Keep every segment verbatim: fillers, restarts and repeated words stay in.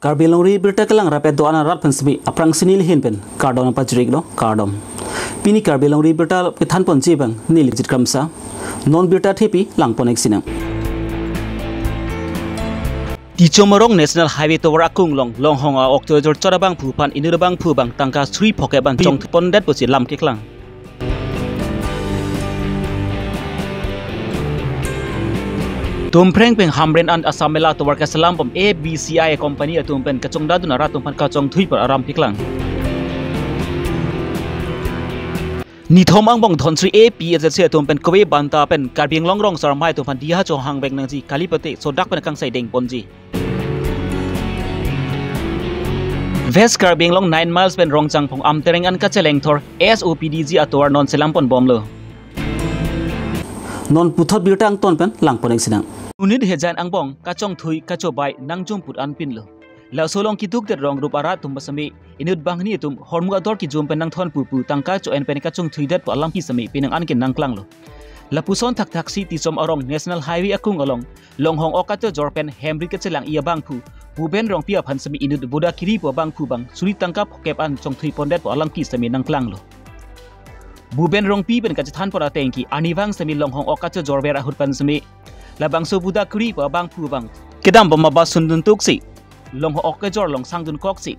Karbi Longri Abirta kelang rapet do-an arat pen semi aphrangsi neli ahin pen kardom nangpajir-iklo, kardom. Pini Karbi Longri Abirta kethanponji abang neli Jit Kramsa. Non birta thepi langpon-ik sinang. Tichom arong National Highway tovar akung along longhong a-ok chojor chot abangphu aphan inut abangphu abang tangka suri phokep an chongthupon det pusi lam keklang. Tumpreng pen Hamren an Assam Mela tovar keselam bom A B C I company atum pen kachongdadun arat atum aphan kachongthui apor alam keklang. Nithom angbong Dhonsiri A P Agency atum pen kove banta pen Karbi Anglong rong sarmai atum aphan diya chohang vek nangji kali pute sodak pen kangsai dengponji. West Karbi Anglong nine miles pen Rongchangphong Amtereng an kachelengthor S O P D G atovar non selamponbomlo. Non puthot birta angton pen langpon-ik sinang. Unit hejan angbong kachongthui kachobai nangjumput anpinlo. Laso along keduk det rong rup arat atum semi inut banghini atum hormu ador kejum pen nangthonpo pu tangka cho-en pen kachongthui det pu alam ke semi penang an ke nangklanglo. Lapuson thakthaksi Tichom arong National Highway akung along longhong ok kachojor pen hemri kachelang-i abangphu Bhupen Rongpi aphan semi inut Boda Kiri pu abangphu abang suri tangka phokep an chongthuipon det pu alam ke semi nangklanglo. Bhupen Rongpi pen kachethanpon ateng ke arnivang semi longhong ok kachojor ver ahut pen semi labangso Boda Kiri pu abangphu abang kedambom abas sundun tuksi longhong ok kejor along sangdun koksi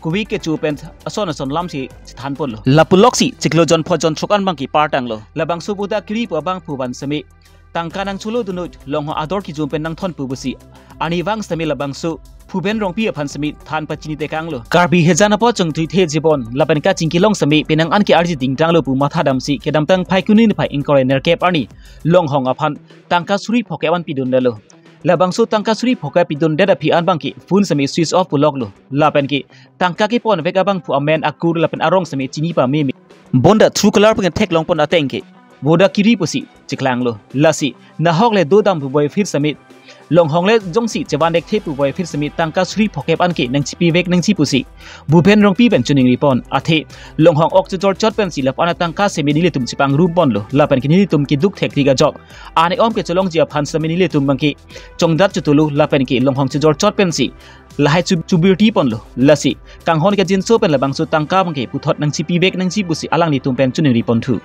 kove kecho pen ason ason lamsi chethanponlo. Lapuloksi chiklo jon pho jon throk an abang ke partanglo. Labangso Boda Kiri pu abangphu aphan semi tangka nangcholo dunoi longhong ador kejum pen nangthonpo pusi arnivang semi labangso Bhupen Rongpi aphan semi than pachini tekanglo. Karbi hejan apot chongthui the jibon lapen kachingki along semi penang an ke arji dingtanglo pu mathadamsi kedamtang Phaikuni niphai ingkoi ra nerkep arni longhong aphan tangka suri phokep an pidundetlo. Labangso tangka suri phokep pidundet aphi an abang ke phone semi switch off puloklo. Lapen ke tangka kepon vek abangphu amen akur lapen arong semi chini pameme. Bonta Truecaller pen theklongpon ateng ke Boda Kiri pusi cheklanglo. Lasi nahok le dodam pu boyphir semi longhong le jongsi chevan dekthe pu boyphir semi tangka suri phokep an ke nangchipi vek nangji pusi Bhupen Rongpi pen chiningripon. Athe longhong ok chojor chot pensi lapu-an atangka semi nelitum chepangrum ponlo. Lapen ke nelitum keduk thektik ajok anek om kecholongji aphan semi nelitum abang ke chongdat chotolo lapen ke longhong chojor chot pensi lahai chu-, chubirti ponlo. Lasi kanghon kejinso pen labangso tangka abang ke puthot nangchipi vek nangji pusi alanglitum pen chiningriponthu.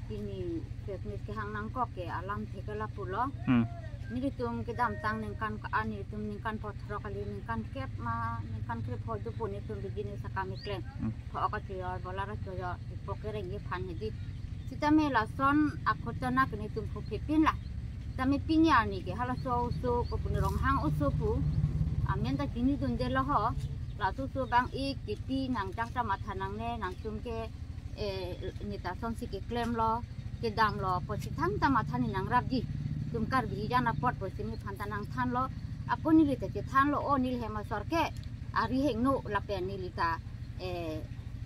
Pini peknis kehang nangkok ke alam thek ke lapulo. Hmm. Nelitum kedamtang ningkan ke-an, nelitum ningkan pho throk kali, ningkan kep ma, ningkan krepho dopo nelitum business akam keklem. Hmm. Pho ok kachojor, bola kachojor, ipo kereng iphan hedi. Sitame lason akhotanak nelitum pho phepin la. Tame pini arni ke halaso oso kopune Ronghang oso pu amen ta chinidundetlo ho. Laso oso abang ik kipi nang jang ta matha nangne, nangtum ke, eh, neta sonsi keklemlo, kedamlo, apotsi thangta matha ni nangrapji. Tum Karbi hijan apot pusi neli aphan ta nangthanlo. Ako neli ta chethanlo, o neli hem asor ke ari hingno lapen neli ta, eh,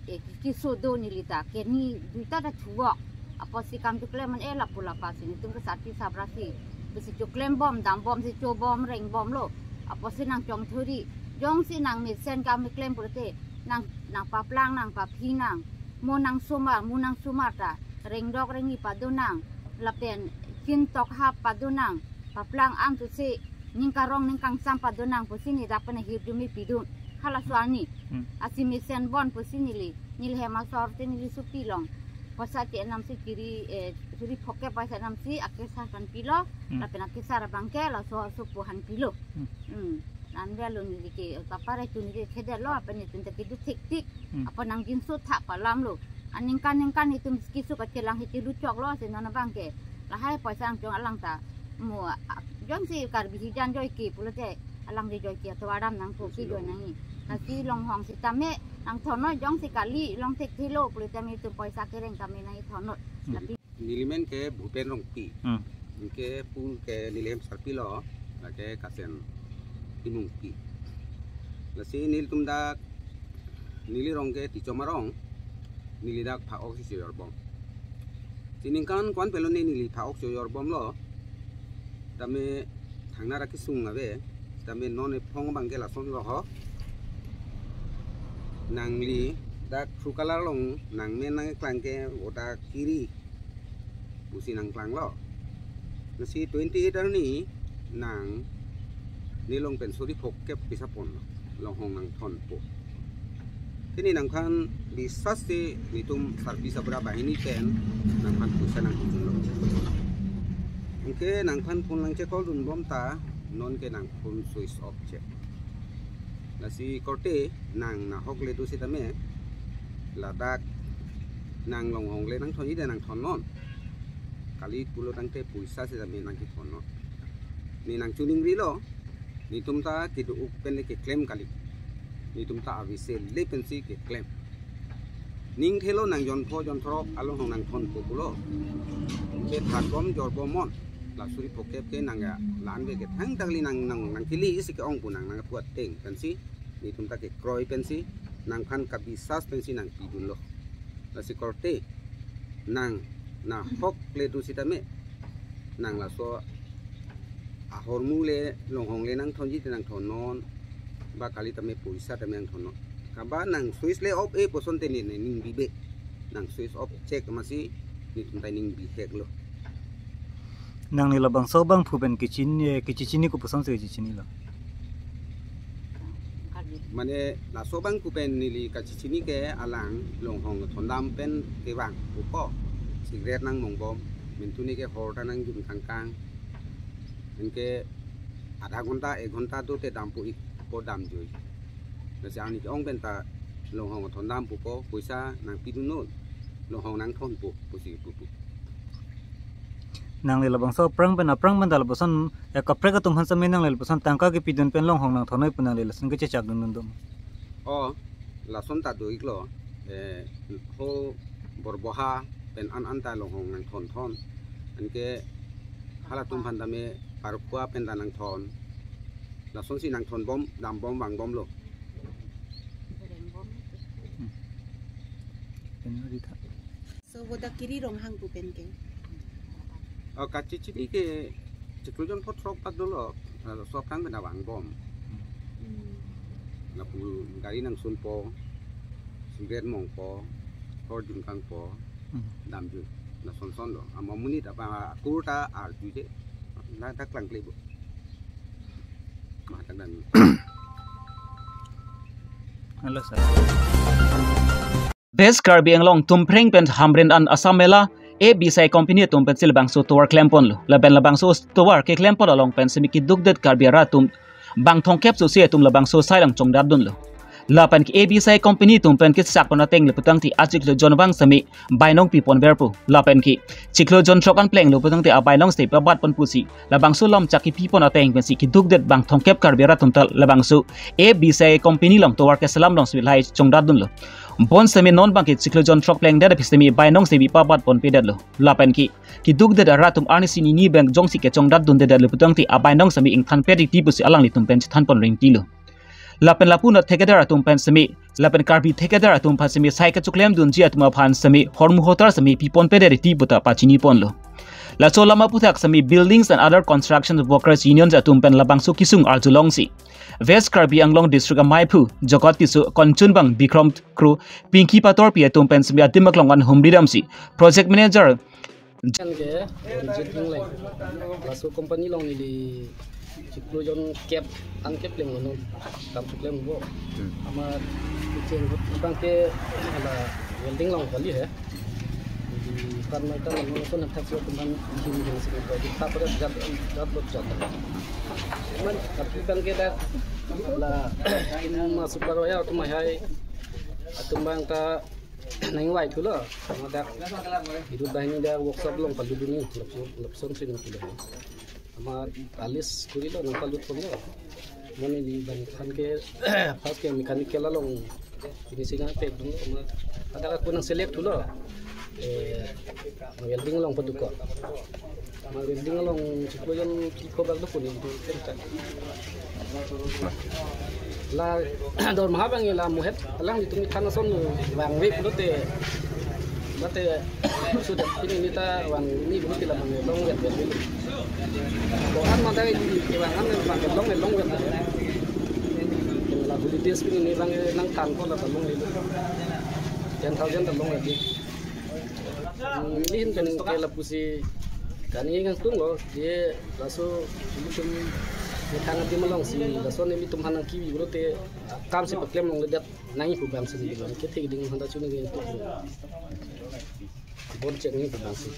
eh, keso do neli ta, keni duita ta thuvok. Apotsi kam choklem an e lapu lapa si nelitum ke sati sabrasi pusi choklembom, dambomsi chobom, rengbomlo. Apotsi nangchongthuri. Jongsi nangmesen kam keklem pulote nang, nangpaplang, nangpaphi nang. Mo nangsomar, mo nangsomar ta rengdok rengni padonang. Lapen chin tok hap padonang. Paplang an tusi ning karong ning kangsam padonang pusi neli dak pen ahirjume pidun. Halaso arni. Hmm. Asi mesenbom pusi neli, neli hem asor te neli sopi along. Poisa ke enamsi kiri, eh, suri phokep poisa enamsi akesar aphan pilo, Hmm. lapen akesar abang ke laso asopo aphan pilo. Hmm. Hmm. Anvelo neli ke, eh, papare chun neli khedetlo, lapen nelitum ta keduk thektik, Hmm. apot nangjinso thap alamlo. Aningkan ningkan nelitum keso kachelang hi chelu choklo, si non abang ke. Lahai poisa angchong alang ta. Mo, a, jongsi Karbi hijan joike pulote alangli joike atovar dam nangpo kejoi nangji. Lasi longhong sitame nangthon noi, jongsi kali long thekthelo pulote nelitum poisa kereng tame nangthon noi. Hmm. Tapi neli men ke Bhupen Rongpi. Hmm. Anke pun ke neli hem sarpi lo, lake Kasen Timungpi. Lasi nelitum dak neli rong ke Tichom arong, neli dak pha-ok si chojorbom. Si ningkan ko-an pen lone neli pha-ok chojorbomlo. Tame thangnatta kesung ave, tame non ephong abang ke lasonlo ho. Nangli dak Truecaller along nangmen nangklang ke Boda Kiri pusi nangklanglo. Lasi twenty-eight arni nang Nilong pen suri phongkep poisa ponlo, longhong nangthonpo. Pini nangphan bisas si netum sarpi sabra banghini pen nangphan poisa nangpidunlo. Anke nangphan phone nang check call dunbom ta, non ke nang phone switch off che. Lasi korte nang nahok le do sitame, ladak nang longhong le nangthonji te nangthonnon. Kali pulo tangte poisa sitame nang kethonnon. Ne nang chuning rilo, netum ta kedo-ok pen le keklem kali. Netum ta avese le pensi keklem. Ning thelo nang jon pho jon throk alonghong nangthonpo pulo. Ke tharbom jorbom non. La suri phongkep ke nang ya lan ve ke thang tangli nang nang nang kili isi ke-ong pu nang nang pu ateng pensi. Netum ta kekroi pensi nangphan kabisas pensi nangpidunlo. Lasi korte nang nahok le do sitame, nang laso ahormu le longhong le nangthonji te nangthonnon, ba kali tame poisa tame nangthonnon. Kaba nang switch le off e puson te ne ne ning bibe. Nang switch off check masi netum ta ning biheklo. Nangli labangso abangphu pen kechin, eh, kechechini kopuson si kechechinilo? Mane laso abangphu pen neli kachechini ke alang longhong thondam pen kevang upo. Cigarette nangmongbom, mintu ne ke hor ta nangjun kangkang. Anke adha ghonta, ek ghonta do te dampo-ikpo damjoi. Lasi arni ke-ong pen ta longhong thondampo pu poisa nangpidunnon, longhong nangthonpo pusi pupu. Nangli labangso aphrang pen aphrang pen ta lapuson, eh, kaprek atum aphan sitame nangli lapuson tangka kepidun pen longhong nangthonnoi pu nangli lason kechechak dundun dom? O, lason ta do-iklo, eh, ho Borboha pen an an ta longhong nangthonthon. Anke halatum aphan tame Parkhua pen ta nangthon. Lasonsi nangthonbom, dambom, vangbomlo. Pen ri tha. So, bodak Kiri Ronghang pu pen ke. O, kachechini ke chiklo jon pho throk pat dolo, laso aphrang pen ta vangbom. Hmm. Lapu gari nangsunpo, cigarette mongpo, hor jun kangpo, Hmm. damjun. Lason sonlo. Ama monit apa akur ta arju je. Ladak klangkle bo. Mahatak dan. Hello, sir. West Karbi Anglong Tumpreng pen Hamren an Assam Mela A B C I Company atum pensi labangso tovar klemponlo. Lapen labangso tovar keklempon along pen semi keduk det Karbi arat atum bang thomkep susi atum labangso asai along chongdat dunlo. Lapen ke A B C I Company atum pen kesak pon ateng le putangte achiklo jon abang semi bainong pipon verpo. Lapen ke chiklo jon throk an plenglo putangte abainong semi pabat pon pusi labangso lam chak kepipon ateng pensi keduk det bang thomkep Karbi arat atum ta labangso A B C I Company along tovar keselam along semi lahai chongdat dunlo. Bonsitame non abang ke chiklo jon throk plengdet aphi sitame bainong semi pabat ponpedetlo. Lapen ke keduk det arat atum arnisi nini abang jongsi kechongdat dundedetlo putangte abainong semi ingthanpet riti pusi alanglitum pen chethan pon ringtilo. Lapen lapu-an thekadar atum pen semi, lapen Karbi thekadar atum aphan semi asai kechoklem dunji atum aphan semi hormu hotar semi piponpedet riti puta pachiniponlo. Laso alam aphuthak semi Buildings and Other Construction Workers Union atum pen labangso kesung arjulongsi West Karbi Anglong District amaiphu Jagat Tisso, konchun abang Bikrom Kro, Pinky Patorpi atum pen semi adim aklong an humri damsi Project Manager Jan ke, Ronjit Engleng. Laso company along neli chiklo jon kep, an kep plenglo non. Kam chiklo jon bo. Hmm. Ama kitchen abang ke la welding along kali he. Di pan mai ta lalu langsung nak tak suat teman di sini, di sini. Kita pada jat, jat lot jat. Cuman tapi kan kita la, ini masuk baru ya, aku mahai. Atum abang ta nangvaithulo, ladak idut banghini dak workshop along palutdunji, lapso, lapson si nangpulo. Ama alis kurilo nangpalutponlo. Mane neli abang aphan ke, first ke mechanical along finishing apek dunlo, ama ladak ako nangselect thulo. Eh, welding along padukok. Ama welding along chiklo jon kiko bak do kuning tu kenta. La dormaha abang la muhet alanglitum than ason vangve pulote, mate sudah pini neta vangni pulote la abang longvet vet. Ko-an mate vang an abang longvet longvet. La holidays pini neli abang nangthanpo la abang longle. Ten thousand ta longvet. Nelihin pen ke lapusi kani ngang tunglo, je laso ilitum Methang adim alongsi lason nelitum aphan nangkebi pulote, kam si paklem longledet nangji pu abang si nelitum kethek ding aphan ta chuningri. Bon chek nangji pu abang si.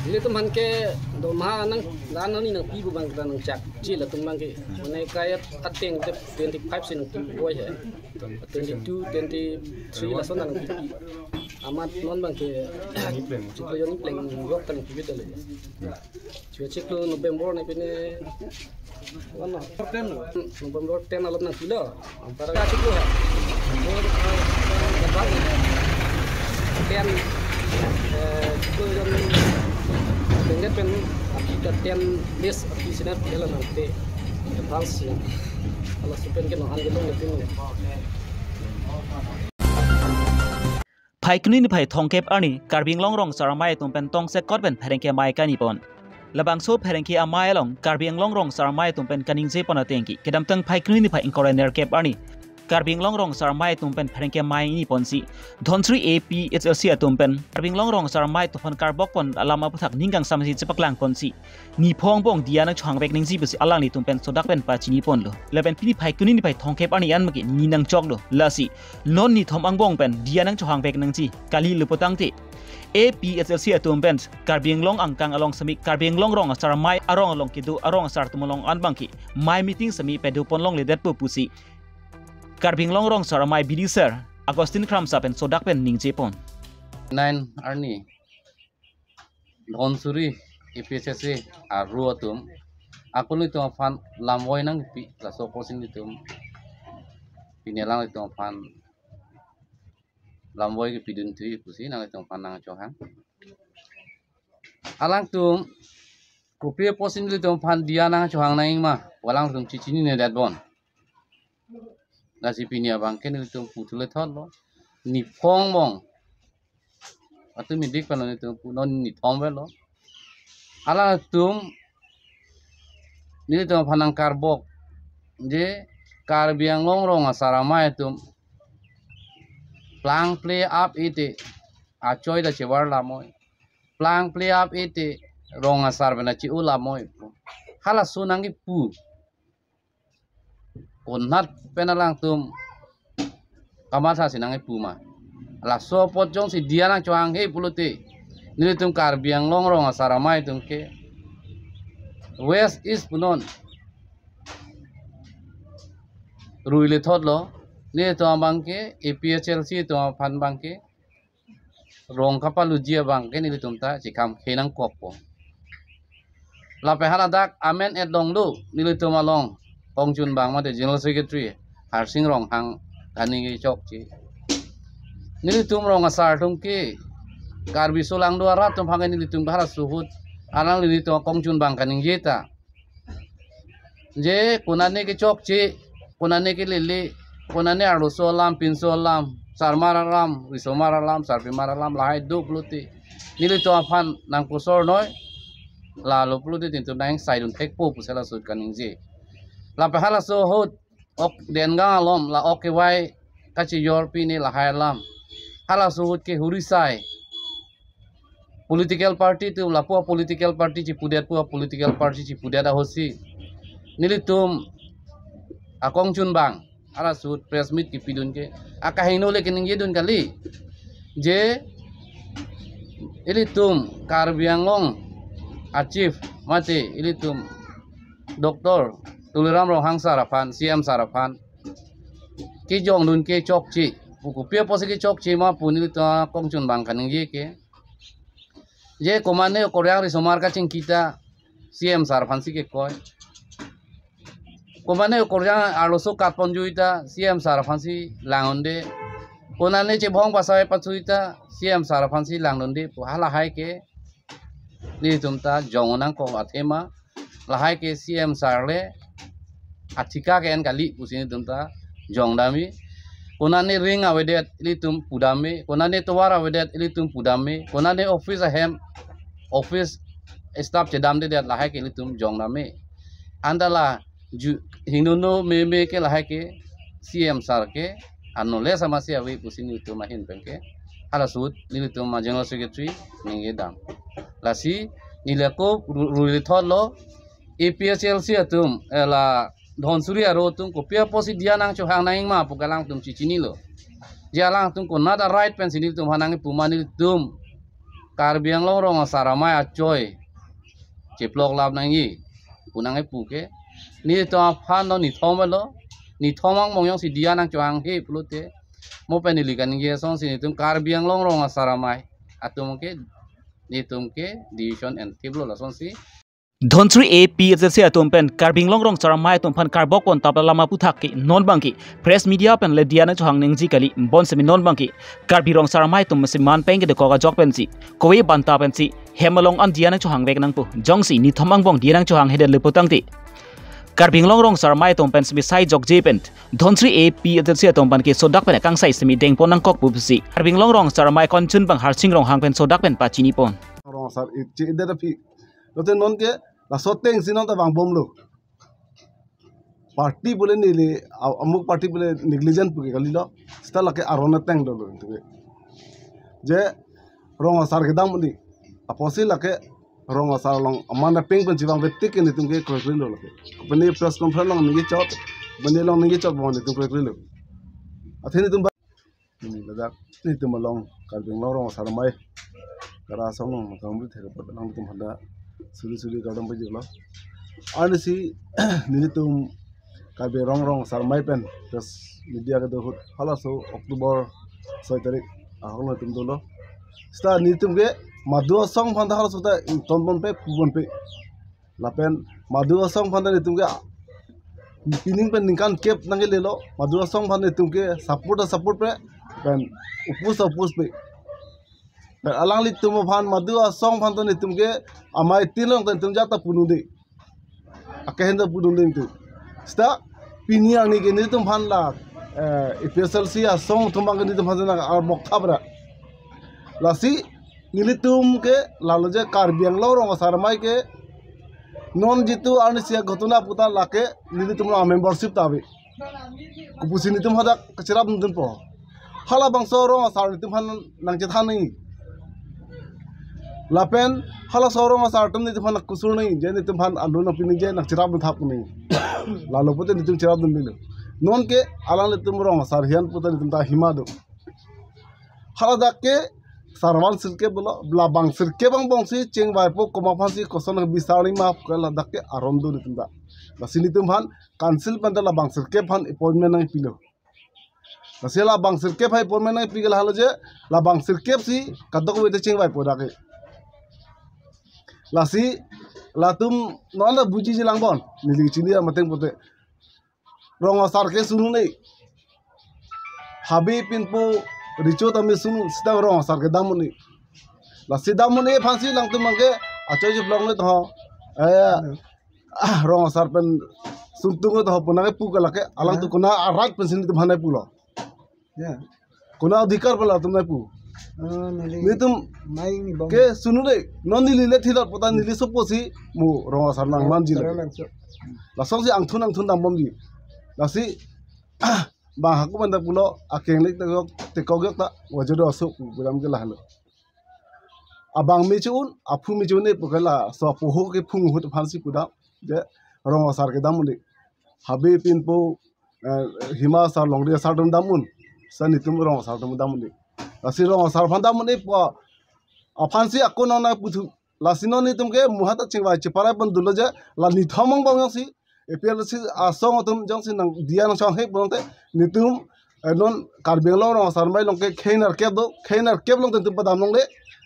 Nelitum aphan ke dormaha nang, la nangli nangpi pu abang ta nangchak. Chi latum abang ke. Mane kaya ateng te twenty-five si nangpi oi he. Twenty-two, twenty-three lason nangpi. Amat non abang ke chiklo jon pleng rok ta nangpi bit le. Chua chiklo November ne pine, ano, ten lo. November ten alom nangpilo. Ampara ka chiklo ha. November, eh, ten, eh, chiklo jon tengdet pen aphi ta ten days aphi sina pilo nangte. Advance. Halaso pen ke no han ke long le pin. Phaikuni niphai thomkep arni Karbi Anglong Rong Asar Amei atum pen tongsekot pen pherangke amei kaningje pon. Labangso pherangke amei along Karbi Anglong Rong Asar Amei atum pen kaningje pon ateng ke kedamtang Phaikuni niphai ingkoi ra nerkep arni Karbi Anglong Rong Asar Amei atum pen pherangke amei ningje ponsi Dhansiri A P H L C atum pen Karbi Anglong Rong Asar Amei atum aphan karbok pon alam aputhak ning kangsamsi chepaklang ponsi niphong angbong diya nangchohang vek nangji pusi alanglitum pen sodak pen pachini ponlo. Lapen pini Phaikuni niphai thomkep arni an abang ke ni nangchoklo. Lasi non nithom angbong pen diya nangchohang vek nangji kali lo putangte A P H L C atum pen Karbi Anglong angkang along semi Karbi Anglong Rong Asar Amei arong along kedo arong asar atum along an abang ke amei meeting semi pado pon longledetpo pusi Karbi Anglong Rong Asar Amei bidi sir Augustine Kramsa pen sodak pen ningje pon. Nine arni Dhansiri A P H L C aru atum ako nelitum aphan lamvoi nangpi, laso apotsi nelitum pini alanglitum aphan lamvoi kepidun thui pusi nanglitum aphan nangchohang. Alangtum kopi apotsi nelitum aphan diya nangchohang nangji ma, alangtum chechinine det bon. Lasi pini abang ke nelitum pu thule thotlo. Niphong angbong. Atum idik pano nelitum pu non nithom avelo. Alangtum nelitum aphan nangkarbok. Je Karbi Anglong Rong Asar Amei atum plangple ap ite achoi ta chevar lamoi. Plangple ap ite rong asar pen achi-u lamoi. Halaso nangkepu. Konat pen alangtum kamatha si nangkepu ma. Laso apot jongsi diya nangchohanghe pulote nelitum Karbi Anglong Rong Asar Amei atum ke West East punon ruile thotlo. Nelitum abang ke A P H L C atum aphan abang ke rong kapaluji abang ke nelitum ta chekam khe nangkokpo. Lapen hala dak amen et longlo nelitum along kongchunbang mate General Secretary Harsing Ronghang kaningje chokche. Nelitum rong asar atum ke Karbi solangdo arat atum aphan ke nelitum halaso ahut alang nelitum kongchunbang kaningje ta. Je konane kechokche, konane kelele, konane arloso alam, pinso alam, sarmar alam, risomar alam, sarpimar alam, lahai do pulote nelitum aphan nangkosor noi, lalo pulote nelitum nangsaidun thekpo pusi halaso ahut kaningje. Lapen halaso ahut ok Dengang alom la ok kevai kachijor pine lahai alam. Halaso ahut ke hurisai political party atum lapu political party chipudet pu political party chipudet ahutsi nelitum akongchunbang halaso ahut press meet kepidun ke akahingno le keningjedun kali. Je ilitum Karbi Anglong a chief mate ilitum Doctor Tuliram Ronghang sir aphan, C M sir aphan kejongdun ke chokche, pu kopi apotsi kechokche ma pu nelitum kongchunbang kaningje ke. Je komane okorjang risomar kachingki ta C M sir aphansi kekoi. Komane okorjang arloso katpon jui ta C M sir aphansi langdunde. Konane chebong pasai pachui ta C M sir aphansi langdunde pu halahai ke nelitum ta jong nangkok athema lahai ke C M sir le athika ke-en kali pusi nelitum ta jongdamji. Konane ring avedet ilitum pudamji, konane tovar avedet ilitum pudamji, konane office ahem office staff chedamdedet lahai ke ilitum jongdamji. Anta la ju hingno no meme ke lahai ke C M sir ke ano le sama si ave pusi nelitum ahin pen ke halaso ahut nelitum a General Secretary ningjedam. Lasi neli ako ru- ruile thotlo. A P H L C atum, eh, la Dhansiri aro atum kopi apotsi diya nangchohang nangji ma pu ke alangtum chechinilo. Je alangtum konat a-right pensi nelitum aphan nangkipu ma, nelitum Karbi Anglong Rong Asar Amei achoi cheplok lap nangji pu nangkipu ke. Nelitum aphan lo nithom lo, nithom angbong jongsi diya nangchohanghe pulote, mo pen neli kaningje asonsi nelitum Karbi Anglong Rong Asar Amei atum ke, nelitum ke decision enthiplo lasonsi. Dhansiri A P H L C atum pen Karbi Anglong Rong Asar Amei atum aphan karbok pon tap alam aputhak ke non abangke press media pen le diya nangchohang nangji kali, bonsitame non abangke Karbi Rong Asar Amei atum si man pen kedekok ajok pensi kove banta pensi hem along an diya nangchohang vek nangpo, jongsi nithom angbong diya nangchohanghedet le pu tangte Karbi Anglong Rong Asar Amei atum pen simi sai jokje pen Dhansiri A P H L C atum aphan ke sodak pen akangsai simi dengpon nangkok pusi Karbi Anglong Rong Asar Amei konchun bang Harsing Ronghang pen sodak pen pachini pon. Rong Asar i-, chi-edet aphi. Lote non ke laso atengsi non ta vangbomlo. Party pule neli, a-, amuk party pule negligent pu ke kalilo. Seta lake aron ateng dolo nelitum ke. Je Rong Asar kedam un-e. Apotsi lake Rong Asar along aman apeng pen chevang vetik ke nelitum ke kroikroi lo lake. Pini press conference along ningje chot, pini along ningje chot bon nelitum kroikroi lo. Athe nelitum ba-, neli ladak nelitum along Karbi Anglong Rong Asar Amei kara asong along nangkangri thek apot alangtum aphanta suri suri kardom pajirlo. Arnisi nelitum Karbi Anglong Rong Asar Amei pen press media kedo ahut halaso October soi tarik ahok nelitum dolo. Seta nelitum ke madu asong aphanta halaso ta ingtonponpe puponpe. Lapen madu asong aphanta nelitum ke pining pen ningkan kep nangkelelo. Madu asong aphanta nelitum ke support ta support pe, pen oppose ta oppose pe. Pen alanglitum aphan madu asong aphanta nelitum ke amei tin along ta nelitum jat ta pununde. Akehen ta pununde nelitum. Seta pini arni ke nelitum aphan la, eh, A P H L C asong atum abang ke nelitum aphan na arbok thap ra. Lasi nelitum ke lalo je Karbi Anglong Rong Asar Amei ke non jitu arnisi aghotona puta lake nelitum la membership ta ave. Kopusi nelitum hadak kacherapdunpo. Halabangso rong asar nelitum aphan nangchethan nangji. Lapen halaso rong asar atum nelitum aphan kusur nangji, je nelitum aphan alun apini je nangcherapdun thap nangji. Lalo pute nelitum cherapdun bilo. Non ke alanglitum rong asar hian puta nelitum ta hima do. Haladak ke sarvan sirkep dolo, labang sirkep angbongsi chingvaipo komat aphansi koson bisar nangji ma ke ladak ke aron do nelitum ta. Lasi nelitum aphan council pen ta labang sirkep aphan appointment nangpilo. Lasi labang sirkep aphan appointment nangpi ke lahelo je, labang sirkep si kadokave ta chingvaipo dak ke. Lasi latum non la bujiji langbom, neli chini amateng pute. Rong asar ke sunu ne. Habe pinpo recho tame sunu sita rong asar ke dam un-e. Lasi dam un-e aphansi alangtum abang ke achoi cheplok ne to. Eh, ah, rong asar pen suntung ne to pu nangkepu ke lake alangtum kona arat pensi nelitum aphan nangpulo. Ya. Kona adhikar pala atum nangpu. Oh, neli. Nelitum mai ni bong. Ke sunu de, non neli le thilot puta neli soposi mo rong asar nangmanji le. Tara langso. Lasonsi angthun angthun dambomji. Lasi bang hako banda pulo akeng lek tekok tekok yok ta wajo do asuk pu bilam ke lahelo. Abang me che-un, aphu me che-un ne pu ke laso apoho ke phung ahut aphansi pu dam. Je rong asar ke dam un-e. Habe pinpo, eh, hima asar longri asar atum dam un. Sa nelitum rong asar atum dam un-e. Lasi rong asar aphan dam un-e pu aphansi ako nang nangputhu. Lasi non nelitum ke muhat ta chingvai cheparai pon dolo je la nithom angbong jongsi A P L C asong atum jongsi nangdiya nangchonghe pulote nelitum, eh, non Karbi Anglong rong asar amei along ke khei nerkep do, khei nerkep along nelitum padam longle.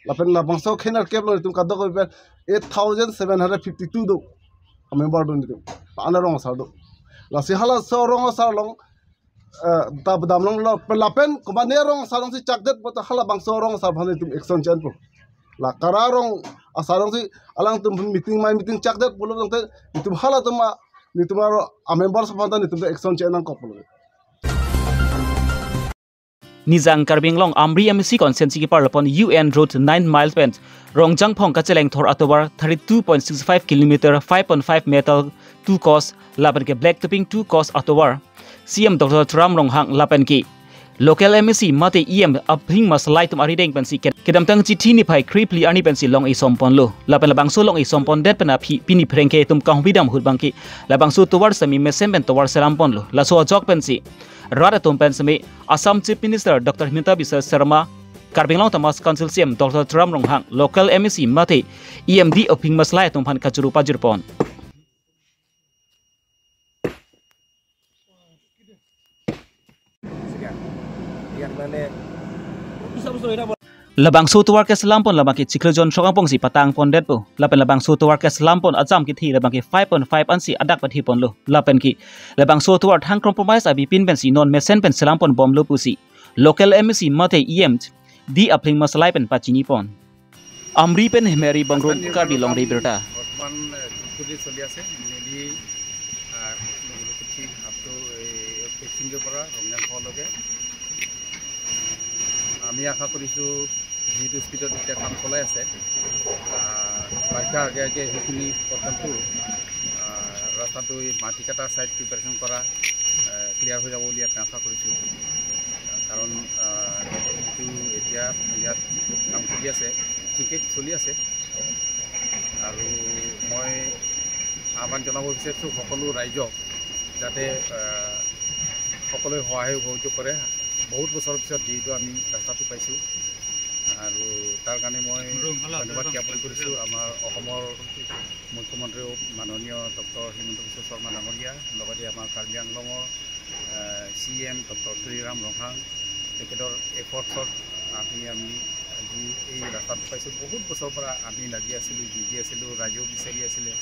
Lapen labangso khei nerkep along nelitum kadokave pen eight thousand seven hundred fifty-two do. A member do nelitum. Ana rong asar do. Lasi halaso rong asar along eh, ta padam longlo, lapen komatne rong asar alongsi chakdet puta halabangso rong asar aphan nelitum action che-enpo. La kara rong asar alongsi alangtum meeting mai meeting chakdet pulo tangte nelitum halatum a, nelitum aro a members aphan ta nelitum action che-en nangkok pulo. Nijang Karbi Anglong Amri M A C constituency keparlopon U N Road nine mile pen Rongjangphong kacheleng thor atovar thirty-two point six five kilometer, five point five meter two course lapen ke black topping two course atovar C M Doctor Tuliram Ronghang lapen ke Local M A C mate E M Aphling Masalai atum arideng pensi ke-, kedamtang chithi niphai kre phli arni pensi long-e som ponlo. Lapen labangso long-e som pondet pen aphi pini pherangke atum kahumpi dam ahut abangke labangso tovar semi mesen pen tovar selam ponlo. Laso ajok pensi rat atum pen semi Assam Chief Minister Doctor Himanta Biswa Sarma, Karbi Anglong Autonomous Council C E M Doctor Tuliram Ronghang, local M A C mate E M D Aphling Masalai atum aphan kachoro pajir pon. Labangso tovar keselam pon labangke chiklo jon srok angbong si patang pondetpo. Lapen labangso tovar keselam pon ajam kethe labangke five point five ansi adak pathe ponlo. Lapen ke labangso tovar thang compromise abipin pensi non mesen pen selam pon bomlo pusi local M A C mate E M D Aphling Masalai pen pachini pon. Amri pen Hemari Bangrum, Karbi Longri Abirta. বৰ্তমান, এ, ধূপগুৰি চলি আছে, নেলি, আ, নগলকুঠি up to, এ, পেচিংগৰ পৰা ৰংজান ফললৈকে। আমি আশা কৰিছোঁ, যিটো স্পীডত এতিয়া কাম চলাই আছে, আ, বাৰিষা আগে আগে সেইখিনি পৰ্যন্ত, আ, ৰাস্তাটো এই মাটি কটা ছাইড প্ৰিপেৰেশ্যন কৰা, আ, ক্লিয়াৰ হৈ যাব বুলি আমি আশা কৰিছোঁ। কাৰণ, আহ, যিটো এতিয়া ইয়াত কাম চলি আছে, ঠিকে চলি আছে। আৰু মই আহ্বান জনাব বিচাৰিছোঁ সকলো ৰাইজক, যাতে, আহ, সকলোৱে সহায় সহযোগ কৰে। বহুত বছৰৰ পিছত যিহেতু আমি ৰাস্তাটো পাইছোঁ, আৰু তাৰ কাৰণে মই ধন্যবাদ জ্ঞাপন কৰিছোঁ আমাৰ অসমৰ মুখ্যমন্ত্ৰী মাননীয় ডক্টৰ হিমন্ত বিশ্ব শৰ্মা ডাঙৰীয়া, লগতে আমাৰ কাৰ্বি আংলঙৰ, আহ, চি এম ডক্টৰ তুলিৰাম ৰংহাং, তেখেতৰ এফৰ্টছত আমি, আমি আজি এই ৰাস্তাটো পাইছোঁ। বহুত বছৰৰ পৰা আমি লাগি আছিলোঁ, যুঁজি আছিলোঁ, ৰাইজেও বিচাৰি আছিলে।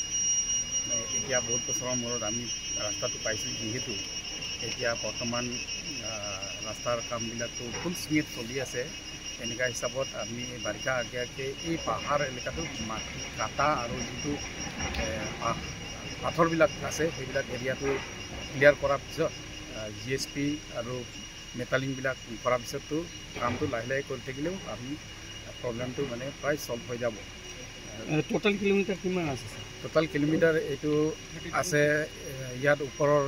এ, এতিয়া বহুত বছৰৰ মূৰত আমি ৰাস্তাটো পাইছোঁ। যিহেতু এতিয়া বৰ্তমান, আহ, ৰাস্তাৰ কামবিলাকতো ফুল স্পীডত চলি আছে। এনেকুৱা হিচাপত আমি বাৰিষা আগে আগে এই পাহাৰ এলেকাটো মাটি কাটা আৰু যিটো, এ, পা-, পাথৰবিলাক আছে, সেইবিলাক এৰিয়াটো ক্লিয়াৰ কৰাৰ পিছত, আহ, জি এছ পি আৰু মেটালিংবিলাক কৰাৰ পিছততো কামটো লাহে লাহে কৰি থাকিলেও আমি প্ৰব্লেমটো মানে প্ৰায় ছল্ভ হৈ যাব। এ, টোটেল কিলোমিটাৰ কিমান আছে, ছাৰ? টোটেল কিলোমিটাৰ এইটো আছে, এ, ইয়াত ওপৰৰ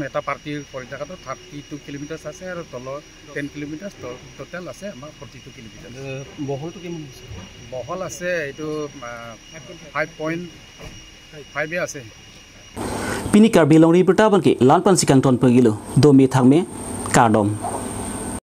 এটা পাৰ্টিৰ পৰি থকাটো থাৰ্টি টু কিলোমিটাৰ্ছ আছে আৰু তলৰ টেন কিলোমিটাৰ্ছ টো-, টোটেল আছে আমাৰ ফৰ্টি টু কিলোমিটাৰ্ছ। এ, বহলটো কিমান হৈছে? বহল আছে এইটো, আ, ফাইভ পইণ্ট ফাইভে আছে। Pini Karbi Longri Abirta abangke la-an pensi kangton pagilo, dome thakme, kardom.